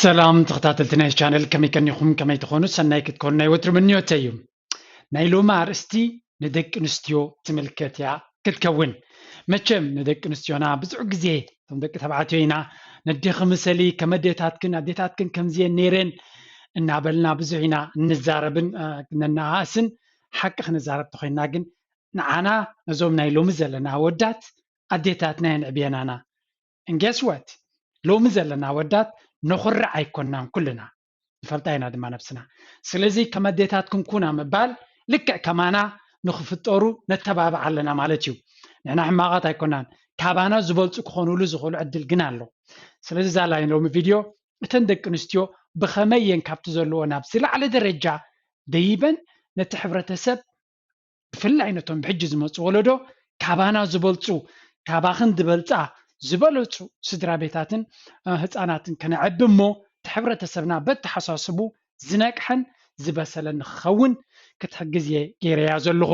ሰላም ተኸታተልቲ ናይ ቻነል፣ ከመይ ቀኒኹም? ከመይ ትኾኑ? ሰናይ ክትኮኑ ናይ ወትሩ ምንዮተይ እዩ። ናይ ሎሚ ኣርእስቲ ንደቂ ኣንስትዮ ትምልከት እያ ክትከውን። መቸም ንደቂ ኣንስትዮና ብዙሕ ግዜ፣ እቶም ደቂ ተባዕትዮ ኢና፣ ነዴኺ ምሰሊ፣ ከም ኣዴታትክን ኣዴታትክን ከምዚየን ነይረን እናበልና ብዙሕ ኢና እንዛረብን፣ እ፣ ነነኣእስን። ሓቂ ክንዛረብ ተኾይንና ግን ንዓና ነዞም ናይ ሎሚ ዘለና ኣወዳት ኣዴታትና የንዕብየናና። And guess what? ሎሚ ዘለና ኣወዳት ነኹርዕ ኣይኮናን ኩልና። ንፈልጣ ኢና ድማ ነብስና። ስለዚ ከም ኣዴታትኩም ኩና ምባል ልክዕ ከማና ንኽፍጠሩ ነተባብዕ ኣለና ማለት እዩ። ንሕና ሕማቓት ኣይኮናን። ካባና ዝበልጹ ክኾኑሉ ዝኽእሉ ዕድል ግን ኣሎ። ስለዚ እዛ ናይ ሎሚ ቪድዮ እተን ደቂ ኣንስትዮ ብኸመይ እየን ካብቲ ዘለዎ ናብ ዝለዓለ ደረጃ ደይበን ነቲ ሕብረተሰብ ብፍላይ ነቶም ብሕጂ ዝመጹ ወለዶ ካባና ዝበልጹ፣ ካባኽን ዝበልጻ ዝበለጹ ስድራ ቤታትን፣ እ፣ ህጻናትን ከነዕቢ እሞ እቲ ሕብረተሰብና በተሓሳስቡ ዝነቅሐን ዝበሰለን ንክኸውን ክትሕግዝ እየ ገይረያ ዘለኹ።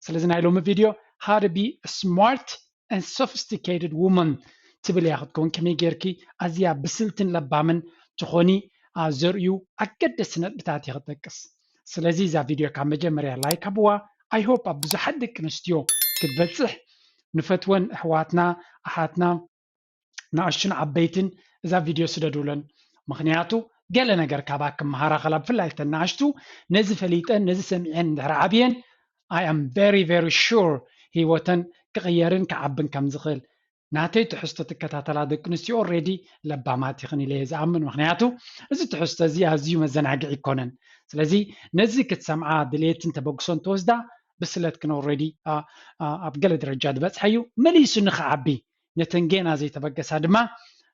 ስለዚ ናይ ሎሚ ቪድዮ how to be a smart and sophisticated woman ትብል እያ ክትከውን። ከመይ ጌርኪ ኣዝያ ብስልትን ለባምን ትኾኒ፣ ኣ፣ ዘርእዩ ኣገደስቲ ነጥብታት እየ ክጠቅስ። ስለዚ እዛ ቪድዮ ካብ መጀመርያ ላይክ ሃብዋ። I hope ኣብ ብዙሓት ደቂ ኣንስትዮ ክትበጽሕ። ንፈትወን ኣሕዋትና፣ ኣሓትና፣ ንኣሽቱን ዓበይትን እዛ ቪድዮ ስደዱለን። ምኽንያቱ ገለ ነገር ካባክን ክመሃራ ከላ፣ ብፍላይ እተን ንኣሽቱ ነዚ ፈሊጠን ነዚ ሰሚዐን እንድሕር ዓብየን፣ I am very very sure ህይወተን ክቕየርን ክዓብን ከም ዝኽእል። ናተይ ትሕዝቶ ትከታተላ ደቂ ኣንስትዮ already ለባማት ኢኽን ኢለ እየ ዝኣምን። ምኽንያቱ እዚ ትሕዝቶ እዚ ኣዝዩ መዘናግዒ ኣይኮነን። ስለዚ ነዚ ክትሰምዓ ድሌትን ተበግሶን ትወስዳ፣ ብስለትክን already፣ ኣ፣ ኣ፣ ኣብ ገለ ደረጃ ዝበጽሐ እዩ። መሊሱ ንኽዓቢ፣ ነተን ጌና ዘይተበገሳ ድማ፣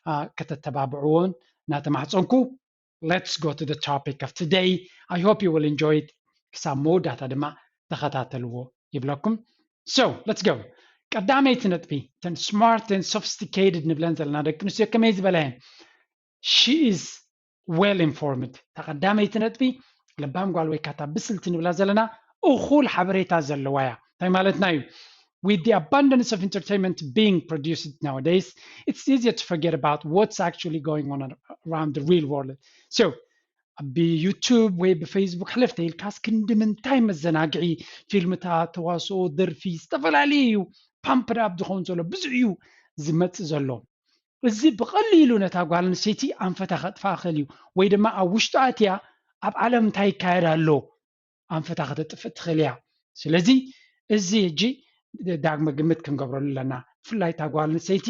ኣ፣ ከተተባብዕዎን እናተማሕጸንኩ፣ let's go to the topic of today. I hope you will enjoy it. ክሳብ መወዳእታ ድማ ተኸታተልዎ ይብለኩም። So let's go። ቀዳመይቲ ነጥቢ፣ እተን smart and sophisticated ንብለን ዘለና ደቂ ኣንስትዮ ከመይ ዝበላ እየን? She is well informed። እታ ቀዳመይቲ ነጥቢ፣ ለባም ጓል ወይ ካታ ብስልቲ ንብላ ዘለና እኹል ሓበሬታ ዘለዋ እያ። እንታይ ማለትና እዩ? With the abundance of entertainment being produced nowadays, it's easier to forget about what's actually going on around the real world. So ብዩቱብ ወይ ብፌስቡክ ሕልፍ ተይልካስ ክንዲ ምንታይ መዘናግዒ ፊልምታት፣ ተዋስኦ፣ ደርፊ፣ ዝተፈላለዩ እዩ ፓምፕድ ኣፕ ዝኸውን ዘሎ፣ ብዙሕ እዩ ዝመጽእ ዘሎ። እዚ ብቐሊሉ ነታ ጓል ኣንስተይቲ ኣንፈታ ከጥፍኣ ክእል እዩ፣ ወይ ድማ ኣብ ውሽጡ ኣትያ ኣብ ዓለም እንታይ ይካየድ ኣሎ ኣንፈታ ከተጥፍእ ትኽእል እያ። ስለዚ እዚ ሕጂ ዳግመ ግምት ክንገብረሉ ኣለና። ብፍላይ እታ ጓል ኣንስተይቲ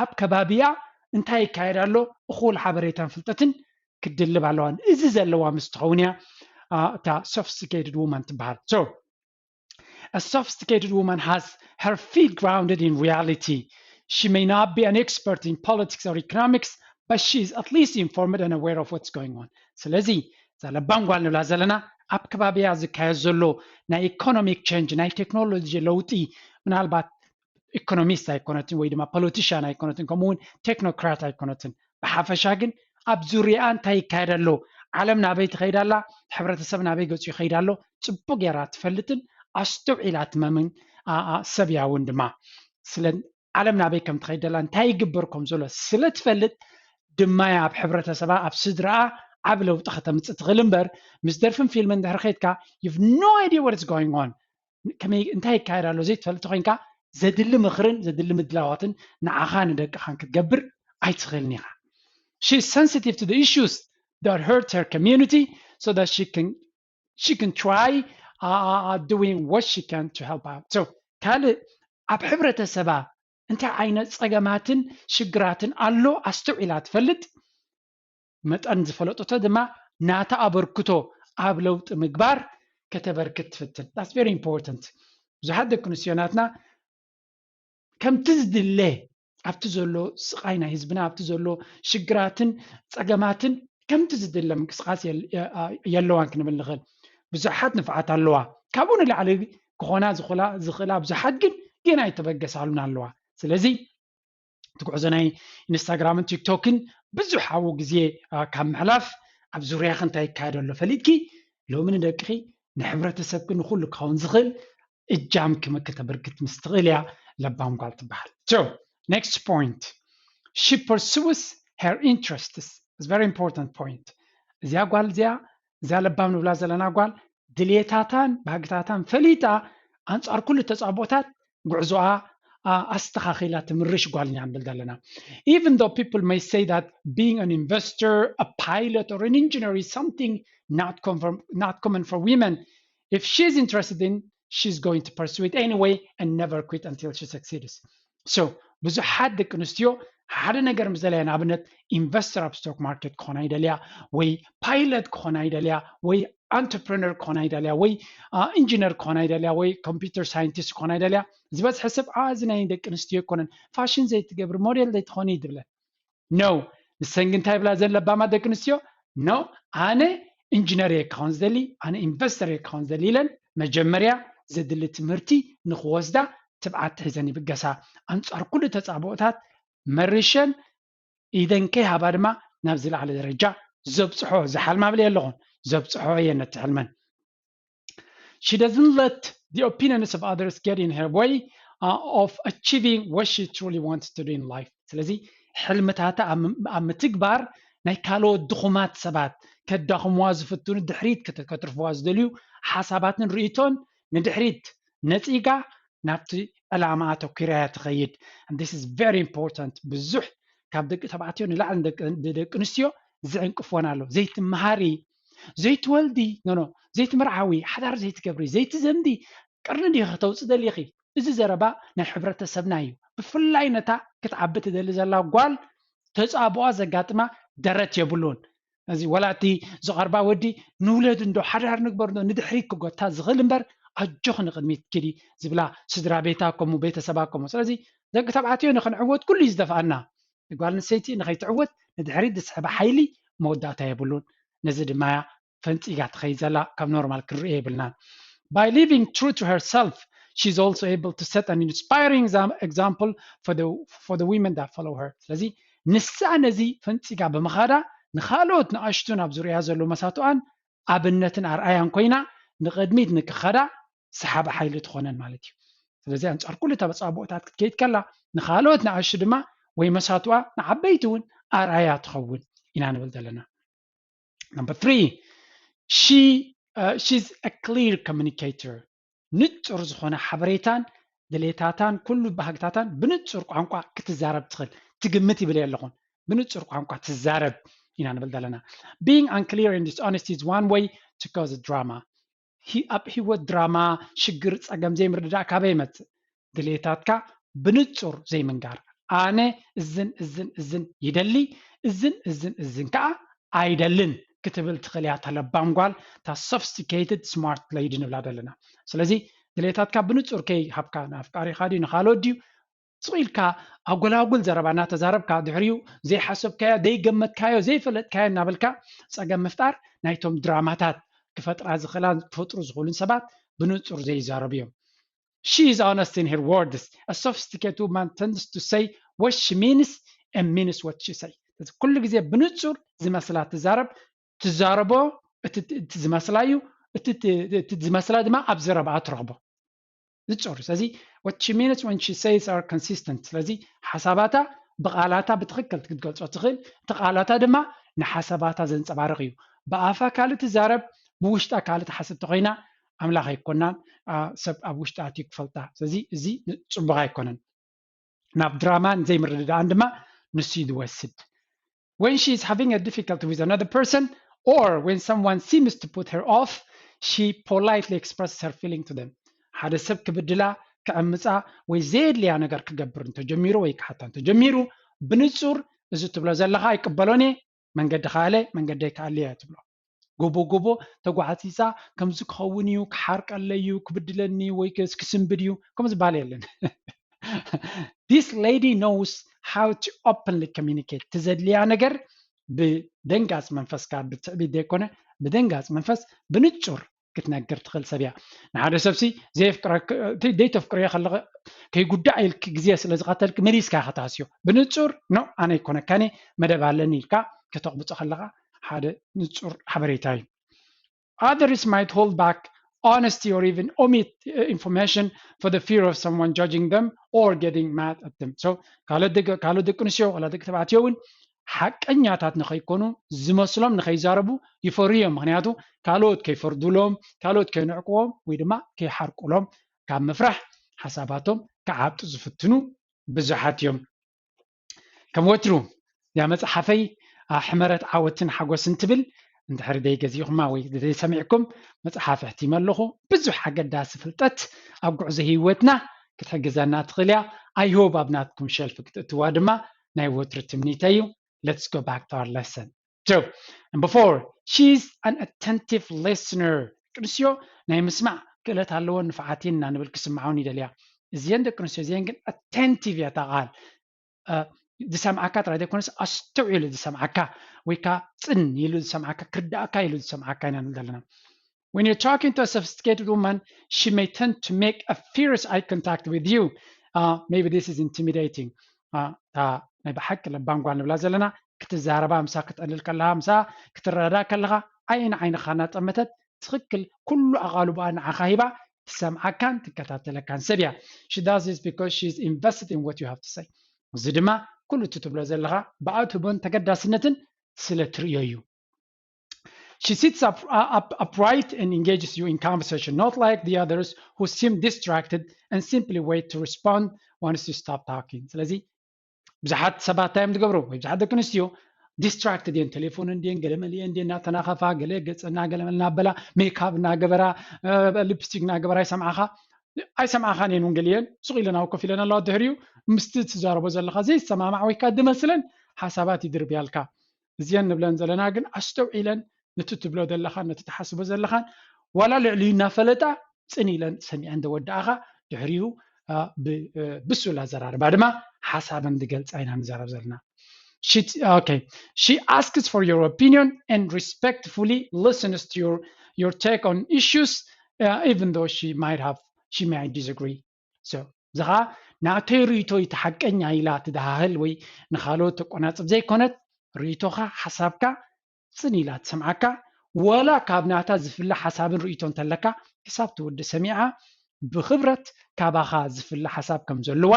ኣብ ከባቢያ እንታይ ይካየድ ኣሎ እኹል ሓበሬታን ፍልጠትን ክድልብ ኣለዋ። እዚ ዘለዋ ምስ ትኸውን እያ፣ ኣ፣ እታ sophisticated woman ትበሃል። So a sophisticated woman has her feet grounded in reality. She may not be an expert in politics or economics, but she is at least informed and aware of what's going on. ስለዚ እዛ ለባም ጓል ንብላ ዘለና ኣብ ከባቢያ ዝካየድ ዘሎ ናይ ኢኮኖሚክ ቼንጅ፣ ናይ ቴክኖሎጂ ለውጢ፣ ምናልባት ኢኮኖሚስት ኣይኮነትን ወይ ድማ ፖለቲሽያን ኣይኮነትን፣ ከምኡ እውን ቴክኖክራት ኣይኮነትን። ብሓፈሻ ግን ኣብ ዙርያኣ እንታይ ይካየድ ኣሎ፣ ዓለም ናበይ ትኸይድ ኣላ፣ ሕብረተሰብ ናበይ ገጹ ይኸይድ ኣሎ ጽቡቕ ጌራ ትፈልጥን ኣስተውዒላ ትመምን፣ ኣ፣ ኣ፣ ሰብ እያ እውን ድማ። ስለ ዓለም ናበይ ከም ትኸይድ ዘላ፣ እንታይ ይግበር ከም ዘሎ ስለ ትፈልጥ ድማ እያ ኣብ ሕብረተሰባ፣ ኣብ ስድራኣ ዓቢ ለውጢ ከተምጽእ ትኽእል እምበር፣ ምስ ደርፍን ፊልምን እንድሕር ኸይድካ፣ you've no idea what is going on። ከመይ፣ እንታይ ይካየድ ኣሎ ዘይትፈልጥ ኮይንካ፣ ዘድሊ ምኽርን ዘድሊ ምድላዋትን ንዓኻ ንደቅኻን ክትገብር ኣይትኽእልን ኢኻ። She is sensitive to the issues that hurt her community so that she can, she can try, uh, uh, uh, doing what she can to help out. So ካልእ ኣብ ሕብረተሰባ እንታይ ዓይነት ጸገማትን ሽግራትን ኣሎ ኣስተውዒላ ትፈልጥ። መጠን ዝፈለጠቶ ድማ ናታ ኣበርክቶ ኣብ ለውጢ ምግባር ከተበርክት ትፍትን። That's very important። ብዙሓት ደቂ ኣንስትዮ ናትና ከምቲ ዝድለ ኣብቲ ዘሎ ስቓይ ናይ ህዝብና፣ ኣብቲ ዘሎ ሽግራትን ጸገማትን ከምቲ ዝድለ ምንቅስቓስ የል-፣ የ-፣ አ-፣ የለዋን ክንብል ንኽእል። ብዙሓት ንፍዓት ኣለዋ። ካብኡ ንላዕሊ ክኾና ዝኽላ-፣ ዝኽእላ ብዙሓት ግን ጌና ኣይተበገሳሉን ኣለዋ። ስለዚ እቲ ጉዕዞ ናይ ኢንስታግራምን ቲክቶክን ብዙሕ ኣብኡ ግዜ፣ አ፣ ካብ ምሕላፍ ኣብ ዙርያኺ እንታይ ይካየድ ኣሎ ፈሊጥኪ ሎሚ ንደቅኺ ንሕብረተሰብኪ ንኹሉ ክኸውን ዝኽእል እጃምኪ ከተበርክት ምስ ትኽእል እያ ለባም ጓል ትበሃል። So next point, she pursues her interests It's very important point. እዚኣ ጓል እዚኣ እዚኣ ለባም ንብላ ዘለና ጓል ድሌታታን ባህግታታን ፈሊጣ ኣንጻር ኩሉ ተጻቦታት ጉዕዞኣ ኣስተኻኺላ ትምርሽ ጓል ኢና ንብል ዘለና። Even though people may say that being an investor, a pilot or an engineer is something not common for women, if she's interested in, she's going to pursue it anyway and never quit until she succeeds. So ብዙሓት ደቂ ኣንስትዮ ሓደ ነገር ምስ ደለያ ንኣብነት ኢንቨስተር ኣብ ስቶክ ማርኬት ክኾና ይደልያ ወይ ፓይለት ክኾና ይደልያ ወይ ኣንትርፕረነር ክኾና ይደልያ ወይ ኢንጂነር ክኾና ይደልያ ወይ ኮምፒውተር ሳይንቲስት ክኾና ይደልያ ዝበዝሐ ሰብ እዚ ናይ ደቂ ኣንስትዮ ኣይኮነን ፋሽን ዘይትገብሪ ሞዴል ዘይትኾኒ ይድብለን። No ንሰን ግን እንታይ ይብላ ዘን ለባማት ደቂ ኣንስትዮ no ኣነ ኢንጂነር እየ ክኸውን ዝደሊ ኣነ ኢንቨስተር እየ ክኸውን ዝደሊ ኢለን መጀመርያ ዘድሊ ትምህርቲ ንክወስዳ ትብዓት ሒዘን ይብገሳ። ኣንጻር ኩሉ ተጻብኦታት መሪሸን ኢደን ከይሃባ ድማ ናብ ዝለዓለ ደረጃ ዘብጽሖ ዝሓልማ ብለ ኣለኹን ዘብጽሖ እየን ነቲ ሕልመን። She doesn't let the opinions of others get in her way uh, of achieving what she truly wants to do in life. ስለዚ ሕልምታታ ኣብ ምትግባር ናይ ካልኦት ድኹማት ሰባት ከዳኽምዋ ዝፍትኑ ድሕሪት ከተትርፍዋ ዝደልዩ ሓሳባትን ርእቶን ንድሕሪት ነፂጋ ናብቲ ዕላማ ኣተኲራ እያ ትኸይድ። This is very important። ብዙሕ ካብ ደቂ ተባዕትዮ ንላዕሊ ደቂ ኣንስትዮ ዝዕንቅፎን ኣሎ። ዘይትመሃሪ ዘይትወልዲ ኖኖ ዘይትምርዓዊ ሓዳር ዘይትገብሪ ዘይትዘምዲ ቅርኒ ዲ ከተውፅ ደሊኺ? እዚ ዘረባ ናይ ሕብረተሰብና እዩ። ብፍላይ ነታ ክትዓቢ ትደሊ ዘላ ጓል ተፃብኦ ዘጋጥማ ደረት የብሉን። እዚ ወላ እቲ ዝቐርባ ወዲ ንውለድ እንዶ ሓዳር ንግበር እንዶ ንድሕሪት ክጎታ ዝኽእል እምበር ኣጆኽ ንቕድሚት ኪዲ ዝብላ ስድራ ቤታ ከምኡ ቤተሰባ ከምኡ። ስለዚ ደቂ ተባዕትዮ ንኽንዕወት ኩሉ እዩ ዝደፍኣና። ጓል ኣንስተይቲ ንኸይትዕወት ንድሕሪት ዝስሕባ ሓይሊ መወዳእታ የብሉን። ነዚ ድማ እያ ፈንፂጋ ትኸይድ ዘላ ካብ ኖርማል ክንርእዮ የብልናን። By living true to herself, she's also able to set an inspiring example for the, for the women that follow her. ስለዚ ንሳ ነዚ ፈንፂጋ ብምኻዳ ንኻልኦት ንኣሽቱ ናብ ዙርያ ዘሎ መሳትኣን ኣብነትን ኣርኣያን ኮይና ንቕድሚት ንክኸዳ ሰሓቢ ሓይሊ ትኾነን ማለት እዩ። ስለዚ ኣንጻር ኩሉ ተጻብኦታት ክትከይድ ከላ ንኻልኦት ንኣሽቱ ድማ ወይ መሳትዋ ንዓበይቲ እውን ኣርኣያ ትኸውን ኢና ንብል ዘለና። Number three, she uh, she's a clear communicator. ንጹር ዝኾነ ሓበሬታን ድሌታታን ኩሉ ባህግታታን ብንጹር ቋንቋ ክትዛረብ ትኽእል ትግምት ይብል ኣለኹን ብንጹር ቋንቋ ትዛረብ ኢና ንብል ዘለና። Being unclear and dishonest is one way to cause drama. ኣብ ህይወት ድራማ ሽግር ጸገም ዘይምርድዳእ ካበይ ይመጽእ? ድሌታትካ ብንጹር ዘይምንጋር። ኣነ እዝን እዝን እዝን ይደሊ እዝን እዝን እዝን ከዓ ኣይደልን ክትብል ትኽእል እያ። ተለባም ጓል እታ sophisticated smart lady ንብላ ዘለና። ስለዚ ድሌታትካ ብንጹር ከይ ሃብካ ንኣፍቃሪኻ ድዩ ንኻልኦት ድዩ ስቕ ኢልካ ኣጎላጉል ዘረባ እናተዛረብካ ድሕሪኡ ዘይሓሰብካዮ ዘይገመትካዮ ዘይፈለጥካዮ እናበልካ ፀገም ምፍጣር ናይቶም ድራማታት ክፈጥራ ዝኽእላን ክፈጥሩ ዝኽእሉን ሰባት ብንጹር ዘይዛረቡ እዮም። She is honest in her words. A sophisticated woman tends to say what she means and means what she say. ኩሉ ግዜ ብንጹር ዝመስላ ትዛረብ ትዛረቦ እቲ ዝመስላ እዩ እቲ ዝመስላ ድማ ኣብ ዘረባኣ ትረኽቦ። ዝጸሩ ስለዚ what she means when she says are consistent። ስለዚ ሓሳባታ ብቓላታ ብትኽክል ክትገልጾ ትኽእል፣ እቲ ቃላታ ድማ ንሓሳባታ ዘንጸባርቕ እዩ። ብኣፋ ካልእ ትዛረብ፣ ብውሽጣ ካልእ ትሓስብ ተኾይና ኣምላኽ ኣይኮናን፣ ኣ፣ ሰብ ኣብ ውሽጢ ኣትዩ ክፈልጣ። ስለዚ እዚ ጽቡቕ ኣይኮነን። ናብ ድራማን ዘይምርድዳኣን ድማ ንሱ እዩ ዝወስድ። When she is having a difficulty with another person or when someone seems to put her off, she politely expresses her feeling to them. ሓደ ሰብ ክብድላ፣ ክዕምፃ ወይ ዘየድልያ ነገር ክገብር እንተጀሚሩ ወይ ክሓታ እንተጀሚሩ ብንፁር እዚ ትብሎ ዘለኻ ኣይቅበሎን እየ፣ መንገዲ ካለ መንገደይ ክኣሊ እየ ትብሎ። ጎቦ ጎቦ ተጓዕፂፃ ከምዚ ክኸውን እዩ፣ ክሓርቀለይ እዩ፣ ክብድለኒ ወይ ክስንብድ እዩ ከም ዝበሃል የለን። This lady knows how to openly communicate። ትዘድልያ ነገር ብደንጋፅ መንፈስካ ብትዕቢት ዘይኮነ ብደንጋፅ መንፈስ ብንጹር ክትነግር ትኽእል ሰብ እያ። ንሓደ ሰብሲ ዘይፍቅረክ- ዘይተፍቅርዮ ከለኸ ከይጉዳእ ኢልክ ግዜ ስለ ዝቐተልክ መሊስካ ኢኻ ትሃስዮ። ብንጹር ኖ ኣነ ኣይኮነካን እየ መደብ ኣለኒ ኢልካ ከተቕብጾ ከለኻ ሓደ ንጹር ሓበሬታ እዩ። Others might hold back honesty or even omit uh, information for the fear of someone judging them or getting mad at them. So ካልኦት ደቂ ካልኦት ደቂ ኣንስትዮ ዋላ ደቂ ተባዕትዮ እውን ሓቀኛታት ንኸይኮኑ ዝመስሎም ንኸይዛረቡ ይፈርዩ እዮም። ምክንያቱ ካልኦት ከይፈርዱሎም፣ ካልኦት ከይንዕቅዎም ወይ ድማ ከይሓርቁሎም ካብ ምፍራሕ ሓሳባቶም ክዓብጡ ዝፍትኑ ብዙሓት እዮም። ከም ወትሩ እዚኣ መፅሓፈይ ሕመረት ዓወትን ሓጎስን ትብል። እንድሕር ደይገዚእኹማ ወይ ዘይሰሚዕኩም መፅሓፍ ኣሕቲመ ኣለኹ። ብዙሕ ኣገዳሲ ፍልጠት ኣብ ጉዕዞ ህይወትና ክትሕግዘና ትኽእል እያ። I hope ኣብ ናትኩም ሸልፍ ክትእትዋ ድማ ናይ ወትሩ ትምኒተይ እዩ። Let's go back to our lesson. So, number four, she's an attentive listener. ደቂ ኣንስትዮ ናይ ምስማዕ ክእለት ኣለወን፣ ንፉዓት እየን እናንብል ክስምዓውን ይደልያ። እዚአን ደቂ ኣንስትዮ እዚአን ግን attentive እያ እታ ቃል። ዝሰምዓካ ጥራይ ዘይኮነስ ኣስተውዒሉ ዝሰምዓካ ወይ ከዓ ፅን ኢሉ ዝሰምዓካ ክርዳእካ ኢሉ ዝሰምዓካ ኢና ንብል ዘለና። When you're talking to a sophisticated woman, she may tend to make a fierce eye contact with you. Uh, maybe this is intimidating. Uh, uh, ናይ ብሓቂ ለባም ጓል ንብላ ዘለና ክትዛረባ ምሳ ክትዕልል ከለካ ምሳ ክትረዳ ከለካ ዓይን ዓይንካ እናጠመተት ትክክል ኩሉ ኣቓልቦኣ ንዓኻ ሂባ ትሰምዓካን ትከታተለካን ሰብ እያ። She does this because she's invested in what you have to say. እዚ ድማ ኩሉ እቲ ትብሎ ዘለካ ብኣትቦን ተገዳስነትን ስለ ትርእዮ እዩ። She sits up, uh, up, upright and engages you in conversation, not like the others who seem distracted and simply wait to respond once you stop talking. ስለዚ ብዙሓት ሰባት እንታይ እዮም ዝገብሩ ወይ ብዙሓት ደቂ ኣንስትዮ distracted እየን፣ ቴሌፎን እንድየን ገለመል እየን እንድየን እናተናኸፋ ገለ ገፀና ገለመል እናበላ ሜካፕ እናገበራ ሊፕስቲክ እናገበራ ኣይሰምዓኻ ኣይሰምዓኻን እየን እውን ገሊአን ሱቕ ኢለን ኣብ ኮፍ ኢለን ኣለዋ። ድሕሪኡ ምስቲ ትዛረቦ ዘለኻ ዘይሰማማዕ ወይ ከዓ ድመስለን ሓሳባት ይድርብያልካ። እዚአን ንብለን ዘለና ግን ኣስተውዒለን ነቲ ትብሎ ዘለኻን ነቲ ትሓስቦ ዘለኻን ዋላ ልዕሊኡ እናፈለጣ ፅን ኢለን ሰሚዐን ዘወዳእኻ ድሕሪኡ ብሱል ኣዘራርባ ድማ ሓሳበን ዝገልፃ ኢና ንዛረብ ዘለና። She, okay, she asks for your opinion and respectfully listens to your, your take on issues, uh, even though she might have, she might disagree. So እዚኻ ናተይ ርእቶ እቲ ሓቀኛ ኢላ ትደሃህል ወይ ንካልኦት ተቆናፅብ ዘይኮነት ርእቶኻ ሓሳብካ ፅን ኢላ ትሰምዓካ። ወላ ካብ ናታ ዝፍለ ሓሳብን ርእቶ እንተለካ ክሳብ ትውድእ ሰሚዓ ብክብረት ካባኻ ዝፍለ ሓሳብ ከም ዘለዋ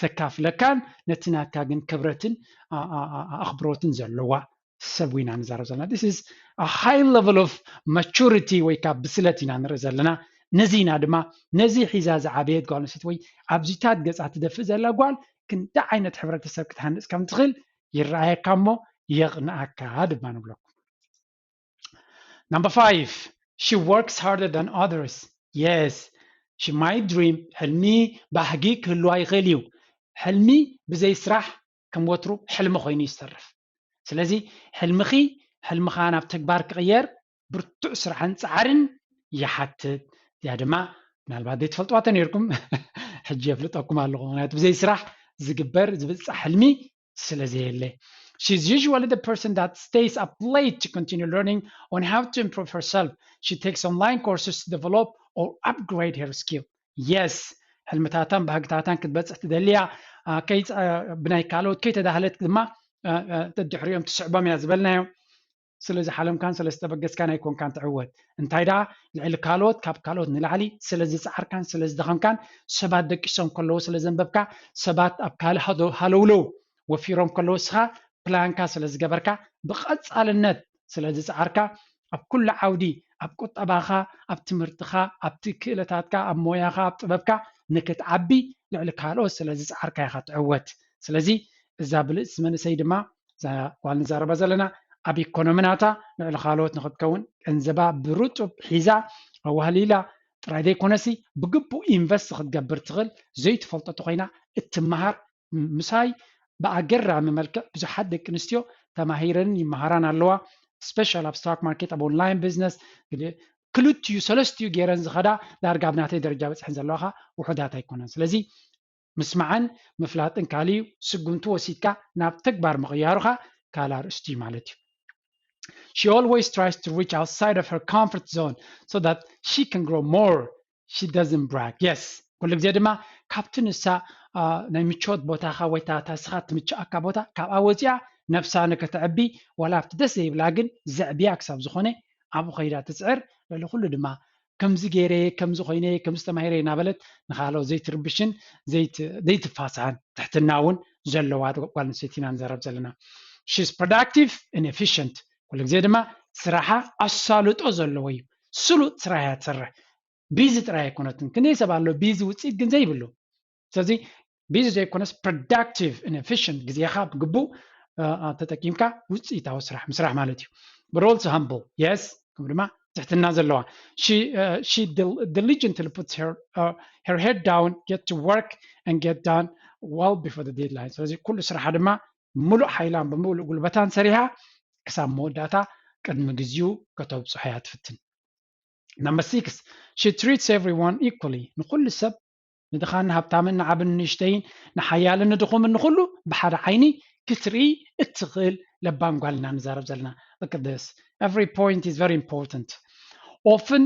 ተካፍለካን ነቲ ናትካ ግን ክብረትን ኣኽብሮትን ዘለዋ ሰብ ኢና ንዛረብ ዘለና። This is a high level of maturity ወይ ካብ ብስለት ኢና ንርኢ ዘለና። ነዚ ኢና ድማ ነዚ ሒዛ ዝዓበየት ጓል ኣንስተይቲ ወይ ኣብዚታት ገፃ ትደፍእ ዘላ ጓል ክንደይ ዓይነት ሕብረተሰብ ክትሃንፅ ከም ትኽእል ይረኣየካ እሞ የቕንኣካ ድማ ንብለኩም። Number five, she works harder than others. Yes, she might dream. ሕልሚ ባህጊ ክህልዋ ይኽእል እዩ። ሕልሚ ብዘይ ስራሕ ከም ወትሩ ሕልሚ ኮይኑ ይሰርፍ። ስለዚ ሕልምኺ ሕልምኻ ናብ ተግባር ክቕየር ብርቱዕ ስራሕን ፃዕርን ይሓትት። እዚኣ ድማ ምናልባት ዘይትፈልጥዋ ተነይርኩም ሕጂ የፍልጠኩም ኣለኹ። ምክንያቱ ብዘይ ስራሕ ዝግበር ዝብፃሕ ሕልሚ ስለ ዘየለ። She's usually the person that stays up late to continue learning on how to improve herself. She takes online courses to develop or upgrade her skill. Yes, ሕልምታታን ባህግታታን ክትበፅሕ ትደልያ ከይ ብናይ ካልኦት ከይተዳህለት ድማ ተድሕሪኦም ትስዕቦም እያ ዝበልናዮም። ስለ ዝሓለምካን ስለ ዝተበገስካን ኣይኮንካን ትዕወት። እንታይ ደኣ ልዕሊ ካልኦት ካብ ካልኦት ንላዕሊ ስለ ዝፀዓርካን ስለ ዝደኸምካን ሰባት ደቂሶም ከለዉ ስለ ዘንበብካ ሰባት ኣብ ካልእ ሃለውለው ወፊሮም ከለዉ እስኻ ፕላንካ ስለ ዝገበርካ ብቐፃልነት ስለ ዝፀዓርካ ኣብ ኩሉ ዓውዲ ኣብ ቁጠባኻ ኣብ ትምህርትኻ ኣብቲ ክእለታትካ ኣብ ሞያኻ ኣብ ጥበብካ ንክትዓቢ ልዕሊ ካልኦት ስለ ዝፀዓርካ ኢኻ ትዕወት። ስለዚ እዛ ብልፅቲ መንእሰይ ድማ እዛ ጓል ንዛረባ ዘለና ኣብ ኢኮኖሚ ናታ ልዕሊ ካልኦት ንክትከውን ገንዘባ ብርጡብ ሒዛ ኣዋህሊላ ጥራይ ዘይኮነሲ ብግቡእ ኢንቨስት ክትገብር ትኽእል ዘይትፈልጦ ተኮይና እትመሃር ምሳይ ብኣገራሚ መልክዕ ብዙሓት ደቂ ኣንስትዮ ተማሂረንን ይመሃራን ኣለዋ። ስፔሻል ኣብ ስቶክ ማርኬት ኣብ ኦንላይን ቢዝነስ ክልቲኡ ሰለስቲኡ ገይረን ዝኸዳ ዳርጋ ኣብ ናተይ ደረጃ በፅሐን ዘለዋኻ ውሑዳት ኣይኮነን። ስለዚ ምስማዕን ምፍላጥን ካልእ እዩ። ስጉምቲ ወሲድካ ናብ ተግባር ምቕያሩኻ ካልእ ኣርእስቲ እዩ ማለት እዩ። She always tries to reach outside of her comfort zone so that she can grow more. She doesn't brag. Yes. ኩሉ ግዜ ድማ ካብቲ ንሳ ናይ ምቾት ቦታኻ ወይ ታታ ስኻ ትምችኣካ ቦታ ካብኣ ወፂኣ ነብሳ ንክትዕቢ ዋላ ኣብቲ ደስ ዘይብላ ግን ዘዕብያ ክሳብ ዝኾነ ኣብኡ ከይዳ ትፅዕር ልዕሊ ኩሉ ድማ ከምዚ ገይረ ከምዚ ኮይነ ከምዚ ተማሂረ እናበለት ንካልኦት ዘይትርብሽን ዘይትፋሳን ትሕትና እውን ዘለዋ ጓል ኣንስተይቲ ኢና ንዛረብ ዘለና። she's productive and efficient። ኩሉ ግዜ ድማ ስራሓ ኣሳልጦ ዘለዎ እዩ። ስሉጥ ስራሕ እያ ትሰርሕ። ቢዚ ጥራይ ኣይኮነትን። ክንደይ ሰብ ኣሎ ቢዚ ውፅኢት ግን ዘይብሉ። ስለዚ ቢዚ ዘይኮነስ productive and efficient፣ ግዜኻ ብግቡእ ተጠቂምካ ውፅኢታዊ ስራሕ ምስራሕ ማለት እዩ። But also humble, yes፣ ከም ድማ ትሕትና ዘለዋ። She diligently puts her head down, get to work and get done well before the deadline። ስለዚ ኩሉ ስራሓ ድማ ብምሉእ ሓይላን ብምሉእ ጉልበታን ሰሪሓ ክሳብ መወዳእታ ቅድሚ ግዜኡ ከተብፅሖ እያ ትፍትን። Number six, she treats everyone equally። ንኹሉ ሰብ፣ ንድኻን ንሃብታምን ንዓብን ንእሽተይን ንሓያልን ንድኹምን ንኹሉ ብሓደ ዓይኒ ክትርኢ እትኽእል ለባም ጓል ኢና ንዛረብ ዘለና። Look at this. Every point is very important. Often,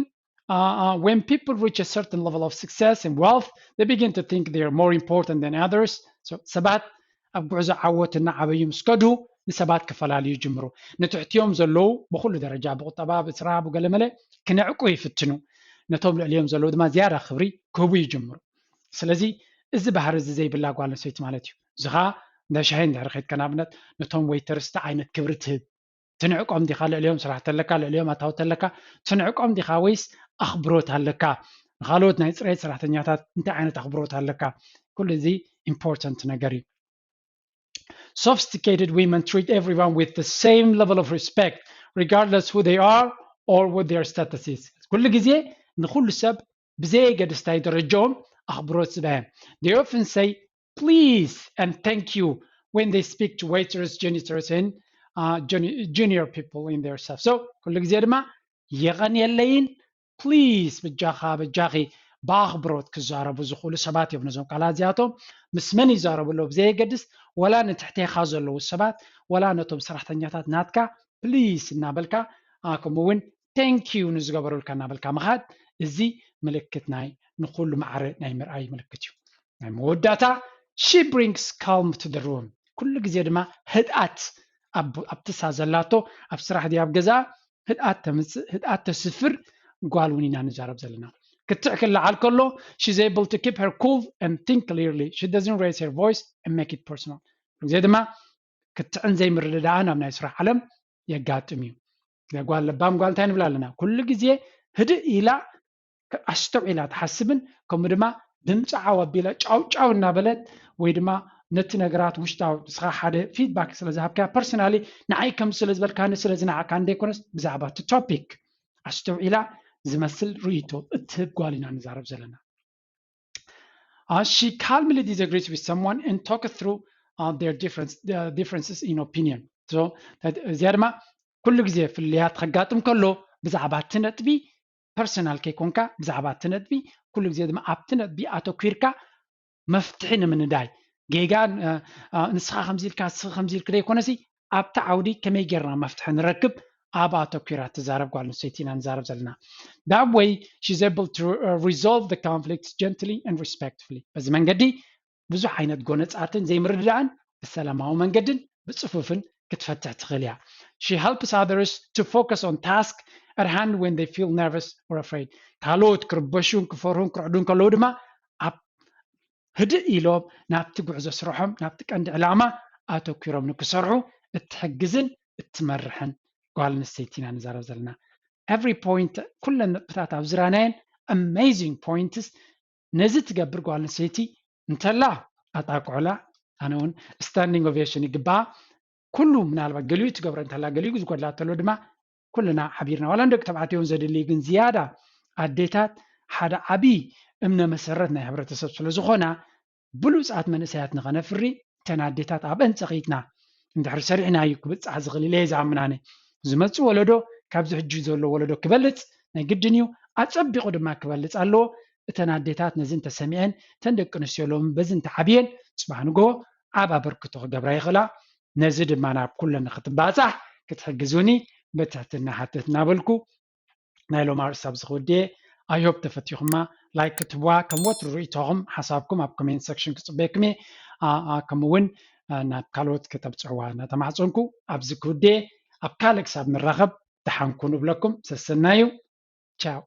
uh, uh, when people reach a certain level of success and wealth, they begin to think they are more important than others. So ሰባት ኣብ ጉዕዞ ዓወት እናዓበዩ ምስ ከዱ ንሰባት ክፈላለዩ ይጅምሩ። ንትሕቲኦም ዘለዉ ብኹሉ ደረጃ፣ ብቁጠባ፣ ብስራ፣ ብገለመለ ክነዕቁ ይፍትኑ። ነቶም ልዕሊኦም ዘለዉ ድማ ዝያዳ ክብሪ ክህቡ ይጅምሩ። ስለዚ እዚ ባህሪ እዚ ዘይብላ ጓል ኣንስተይቲ ማለት እዩ። እዚ ኸዓ እንዳ ሻሂ እንድሕር ኸይድካ ንኣብነት ነቶም ዌይተርስቲ ዓይነት ክብሪ ትህብ። ትንዕቆም ዲኻ? ልዕሊኦም ስራሕ ተለካ፣ ልዕሊኦም ኣታዊ ተለካ፣ ትንዕቆም ዲኻ ወይስ ኣኽብሮት ኣለካ? ንኻልኦት ናይ ፅሬት ሰራሕተኛታት እንታይ ዓይነት ኣኽብሮት ኣለካ? ኩሉ እዚ ኢምፖርተንት ነገር እዩ። Sophisticated women treat everyone with the same level of respect, regardless who they are or what their status is. ኩሉ ግዜ ንኹሉ ሰብ ብዘየገድስ እንታይ ደረጃኦም ኣኽብሮት ዝህባ እየን። They often say please and thank you when they speak to waiters, janitors and uh, junior people in their staff. So ኩሉ ግዜ ድማ የቐንየለይን፣ ፕሊዝ፣ በጃኻ፣ በጃኺ፣ ብኣኽብሮት ክዛረቡ ዝኽእሉ ሰባት እዮም ነዞም ቃላት እዚኣቶም። ምስ መን ይዛረቡ ኣለዉ ብዘየገድስ፣ ወላ ንትሕቴኻ ዘለዉ ሰባት፣ ወላ ነቶም ሰራሕተኛታት ናትካ ፕሊዝ እናበልካ፣ ከምኡ እውን ቴንክ ዩ ንዝገበሩልካ እናበልካ ምኻድ፣ እዚ ምልክት ናይ ንኹሉ ማዕረ ናይ ምርኣይ ምልክት እዩ። ናይ መወዳእታ፣ she brings calm to the room። ኩሉ ግዜ ድማ ህድኣት ኣብቲ እሳ ዘላቶ፣ ኣብ ስራሕ ድያ ኣብ ገዛ፣ ህድኣት ተምፅእ፣ ህድኣት ተስፍር ጓል እውን ኢና ንዛረብ ዘለና። ክትዕ ክለዓል ከሎ she's able to keep her cool and think clearly, she doesn't raise her voice and make it personal። ግዜ ድማ ክትዕን ዘይምርድዳእን ኣብ ናይ ስራሕ ዓለም የጋጥም እዩ። ጓል ለባም ጓል እንታይ ንብላ ኣለና? ኩሉ ግዜ ህድእ ኢላ ኣስተውዒላ ትሓስብን ከምኡ ድማ ድምፂ ዓው ኣቢላ ጫው ጫው እናበለት ወይ ድማ ነቲ ነገራት ውሽጣዊ ንስኻ ሓደ ፊድባክ ስለ ዝሃብካያ ፐርሰናሊ ንዓይ ከም ስለ ዝበልካኒ ስለ ዝነዓቃኒ ዘይኮነስ ብዛዕባ እቲ ቶፒክ ኣስተውዒላ ዝመስል ርእይቶ እትህብ ጓል ኢና ንዛረብ ዘለና። She calmly disagrees with someone and talk through their differences in opinion። እዚኣ ድማ ኩሉ ግዜ ፍልልያት ከጋጥም ከሎ ብዛዕባ እቲ ነጥቢ ፐርሰናል ከይኮንካ ብዛዕባ እቲ ነጥቢ ኩሉ ግዜ ድማ ኣብቲ ነጥቢ ኣተኲርካ መፍትሒ ንምንዳይ ጌጋ ንስኻ ከምዚ ኢልካ ንስኻ ከምዚ ኢልክ ዘይኮነሲ ኣብቲ ዓውዲ ከመይ ጌርና መፍትሒ ንረክብ ኣብ ኣተኲራ ትዛረብ ጓል ኣንስተይቲ ኢና ንዛረብ ዘለና። That way she's able to resolve the conflicts gently and respectfully። በዚ መንገዲ ብዙሕ ዓይነት ጎነፃትን ዘይምርድዳእን ብሰላማዊ መንገድን ብፅፉፍን ክትፈትሕ ትኽእል እያ። She helps others to focus on task at hand when they feel nervous or afraid። ካልኦት ክርበሹን ክፈርሁን ክርዕዱን ከለዉ ድማ ኣብ ህድእ ኢሎም ናብቲ ጉዕዞ ስርሖም ናብቲ ቀንዲ ዕላማ ኣተኲሮም ንክሰርሑ እትሕግዝን እትመርሕን ጓል ኣንስተይቲ ኢና ንዛረብ ዘለና። Every point ኩለን ነጥብታት ኣብ ዝራናየን amazing points ነዚ ትገብር ጓል ኣንስተይቲ እንተላ ኣጣቅዑላ ኣነ እውን standing ovation ይግባኣ። ኩሉ ምናልባት ገሊኡ ትገብሮ እንተላ ገሊኡ ዝጎድላ ተሎ ድማ ኩልና ሓቢርና ዋላ ንደቂ ተባዕትዮ እውን ዘድሊ ግን ዝያዳ ኣዴታት ሓደ ዓብዪ እምነ መሰረት ናይ ሕብረተሰብ ስለ ዝኾና ብሉፃት መንእሰያት ንኸነፍሪ እተን ኣዴታት ኣብአን ፀቒጥና እንድሕር ሰሪሕና እዩ ክብፃሕ ዝኽእል ኢለ እየ ዝኣምን ኣነ። ዝመፅእ ወለዶ ካብዚ ሕጂ ዘሎ ወለዶ ክበልፅ ናይ ግድን እዩ። ኣፀቢቑ ድማ ክበልፅ ኣለዎ። እተን ኣዴታት ነዚ እንተሰሚዐን እተን ደቂ ኣንስትዮ ሎሚ በዚ እንተዓብየን ፅባሕ ንግሆ ዓብ ኣበርክቶ ክገብራ ይኽእላ። ነዚ ድማ ናብ ኩለን ንክትባፃሕ ክትሕግዙኒ ብትሕትና ሓትት እናበልኩ ናይ ሎም ኣርእስቲ ኣብዚ ክውድየ። I hope ተፈቲኹማ ላይክ ክትብዋ ከም ወትሩ ርእይቶኹም ሓሳብኩም ኣብ ኮሜንት ሰክሽን ክፅበየኩም እየ። ከምኡ እውን ናብ ካልኦት ከተብፅሕዋ እናተማሕፀንኩ ኣብዚ ክውድየ። ኣብ ካልእ ክሳብ ንራኸብ ደሓንኩ ንብለኩም። ሰሰናዩ። ቻው።